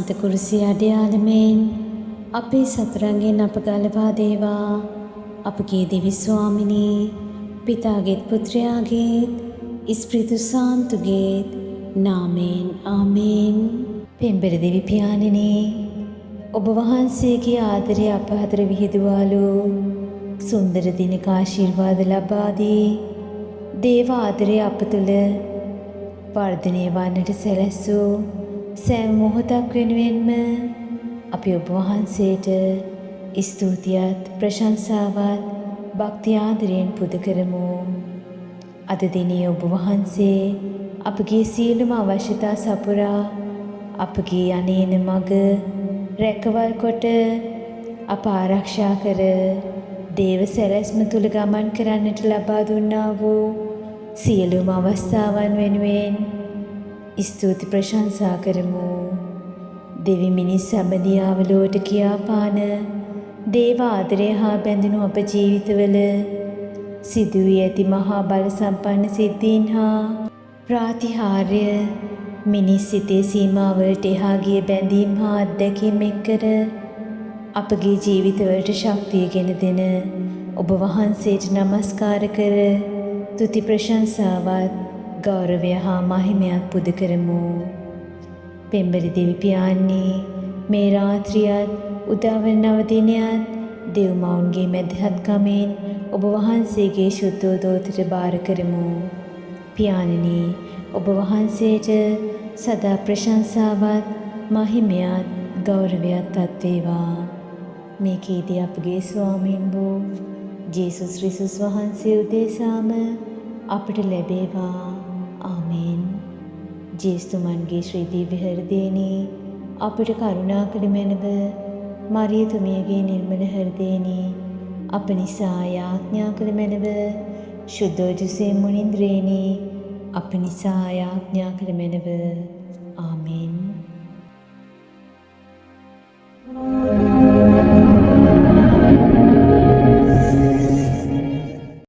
ශාන්ත කුරුසිය අඩයාලමෙන් අපේ සතුරන්ගෙන් අප ගලවා දේවා. අපගේ දෙවි ස්වාමිනී, පිතාගේත් පුත්‍රයාගේත් ඉස්ප්‍රිතු සාන්තුගේත් නාමයෙන් ආමේන්. පෙම්බර දෙවි පියාණෙනි, ඔබ වහන්සේගේ ආදරය අප අතර විහිදුවාලු සුන්දර දිනක ආශිර්වාද ලබා දී දේව ආදරය අප තුළ වර්ධනය වන්නට සැලැස්සූ සෑම මොහොතක් වෙනුවෙන්ම අපි ඔබ වහන්සේට ස්තුතියත් ප්‍රශංසාවත් භක්ති ආදරයෙන් පුද කරමු. අද දිනේ ඔබ වහන්සේ අපගේ සියලුම අවශ්‍යතා සපුරා අපගේ යන්නේන මග රැකවල් කොට අප ආරක්ෂා කර දේව සැලැස්ම තුල ගමන් කරන්නට ලබා දුන්නා වූ සියලුම අවස්ථාවන් වෙනුවෙන් ස්තුති ප්‍රශංසා කරමු. දෙවි මිනිස් සබඳියාව ලොවට කියාපාන දේව ආදරය හා බැඳුණු අප ජීවිතවල සිදු වී ඇති මහා බල සම්පන්න සිද්ධීන් හා ප්‍රාතිහාර්ය මිනිස් සිතේ සීමාවලට එහා ගිය බැඳීම් හා අත්දැකීම් එක්කර අපගේ ජීවිතවලට ශක්තිය ගෙන දෙන ඔබ වහන්සේට නමස්කාර කර තුති ප්‍රශංසාවත් ගෞරවය හා මහිමයත් පුද කරමු. පෙම්බරි දෙවි පියාණනි, මේ රාත්‍රියත් උදාවන නව දිනයත් දෙව් මවුන්ගේ මැදිහත්කමෙන් ඔබ වහන්සේගේ ශුද්ධ දෝතට භාර කරමු. පියාණනි, ඔබ වහන්සේට සදා ප්‍රශංසාවත් මහිමයත් ගෞරවයත් අත් වේවා. මේකේදී අපගේ ස්වාමීන් වූ ජේසුස් ක්‍රිස්තුස් වහන්සේ උදෙසාම අපට ලැබේවා. ආමේන්. ජේසුතුමන්ගේ ශ්‍රී දිව්‍ය හෘදයේනි, අපට කරුණා කළ මැනව. මරියතුමියගේ නිර්මල හෘදයේනි, අප නිසා යාඥා කළ මැනව. ශුද්ධ ජුසේ මුනින්ද්‍රේනි, අප නිසා යාඥා කළ මැනව. ආමේන්.